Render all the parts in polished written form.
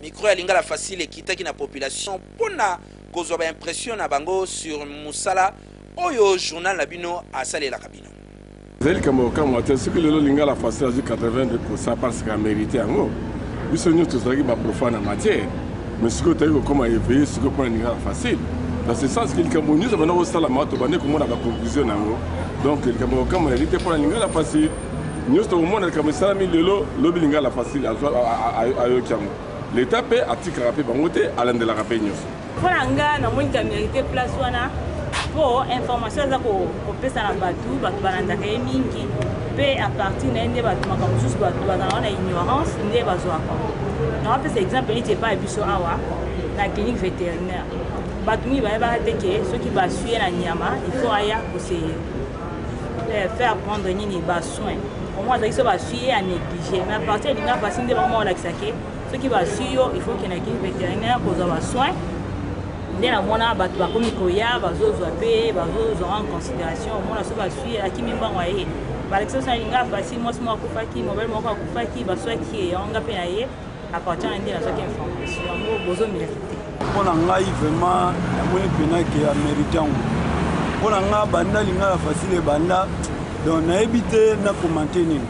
Micro ya Lingala Facile ekitaki na population mpo na kozwa ba impressions na bango sur mosala oyo journal na bino asalelaka bino. Ezali likambo ya kokamwa te soki lelo Lingala Facile azwi 82 pourcent parce que amerite yango. Biso nyonso tozalaki ba profane na matière, mais sikoyo toyaki kokoma eveille sikoyo mpo na Lingala Facile. Dans ce sens que likambo nyonso ebanda kosalama, tobandi komona ba conclusion na yango. Donc likambo ya kokamwa ezali te mpo na Lingala Facile. Nyonso tokomona likambo esalami lelo, lobi Lingala Facile ayoki yango. L'Etat mpe atikaka mpe bango te, alandelaka mpe nyonso. Mpo na nga namoni ka merite place wana mpo information aza kopesa na bato, bato balandaka ye mingi mpe a partir na ye nde bato makambo mosusu bato bazalaka na ignorance nde bazwaka. Nakopesa exemple neti epai ya biso awa na clinique vétérinaire, bato mingi bayebaka te ke soki baswi ye na nyama il faut aya kose faire prendre nini ba soins. Omoi azalaki so baswi ye a néglige, mais à partir ya Lingala Facile nde bango balakisa ke soki baswi yo il faut okende na clinique vétérinaire kozwa ba soins. Nde namona bato bakomi koya bazozwa mpe bazozwa en considération. Omona so baswi akimi mbango aye balakisa biso na Lingala Facile, mwasi moko akufaki, mobali moko akufaki, baswaki ye yango nga mpe na ye à partir na nde nazwaki information yango bozo mérite. Mpo na ngai vraiment namoni mpena ke amérite yango. Mpo na ngai banda Lingala Facile ebanda, donc nayebi te na commente nini.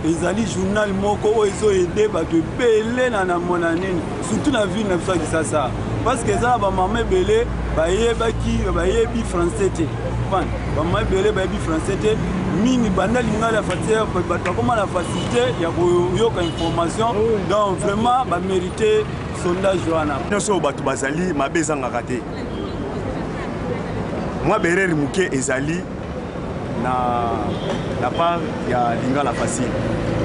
Ezali journal moko oyo ezo aider bato ebele na na mona nini, surtout na ville na biso ya Kinshasa, parce que eza na ba mama ebele bayebaki bayebi français te. Ba mama ebele bayebi français te mingi, banda Lingala Facile bato bakoma na facilité ya koyoka information. Donc vraiment ba mérite sondage wana. Nyonso oyo bato bazali mabe ezangaka te, mwa berere moke ezali na part ya Lingala Facile.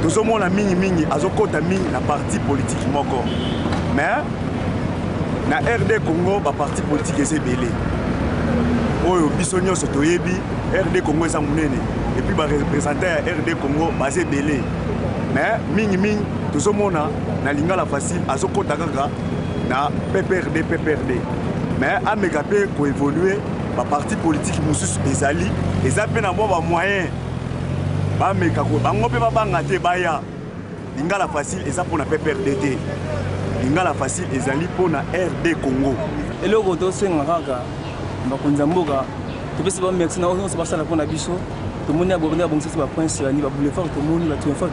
Tozomona mingimingi azokɔta mingi na parti politique moko, mais na RD Congo baparti politique eza ebele oyo biso nyonso toyebi. RD Congo eza monene et puis bareprésentant ya RD Congo baza ebele, mais mingimingi tozomona na Lingala Facile azokɔta kaka na PPRD PPRD, mais ameka mpe koévolue baparti politique mosusu ezali, eza mpe na mwa bamoyen bameka bango mpe babanga te baya. Lingala Facile eza mpona PPRD te, Lingala Facile ezali mpona RD Congo. Eloko tosenga kaka bakonzi ya mboka, topesi ba merci na oyo nyonso basala mpona biso. Tomoni abongi abongisa baprince bani baboulevard, tomoni batriomphal,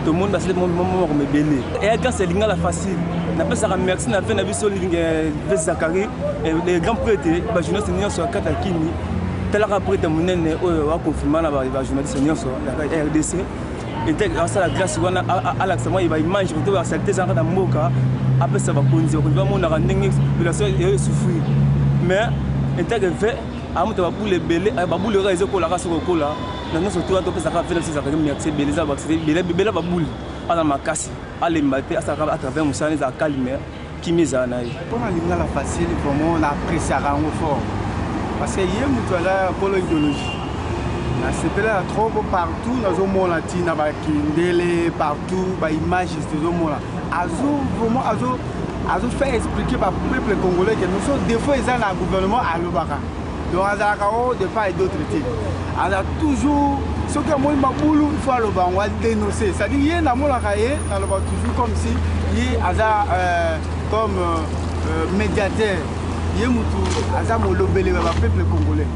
tomoni basali makambo ebele eya grâce ya Lingala Facile. Napesaka merci na ve na biso ve Zakari le grand prêtre, bajournaliste nyonso ya kati ya Kini. Talaka prêtre monene oyo aconfirma na bajournaliste nyonso ya RDC ete asala grâce wana, alakisa mwa baimage to basaleté ezalaka na mboka, apesa bakonzi bamonaka ndenge population esouffrir. Mais etake ve amuta babule ebele, babule kaka ezokolaka soki okola na nyonso to wana, topesaka ve na biso ezalaka merci ebele, eza ebele ebele. Babule aza makasi, alemba te, asalaka à travers mosala ezala calme, kimi ezala na ye. Mpona Lingala Facile, vraiment na appréciaka yango fort parce que ye moto aza kolo idéologie. Nasepelaka trop po partout nazomona ntina bakindele, partout baimage tozomona, azo vraiment azo faire expliquer bapeuple congolais ke noso défaut eza na gouvernement alobaka. Donc azalaka o de part et d'autre te, aza toujours soki amoni mabulu il faut aloba yango, adénoncer. C'est-à-dire ye namonaka ye, naloba toujours comme si ye aza comme médiateur, ye mutu aza molobele ya bapeuple congolais.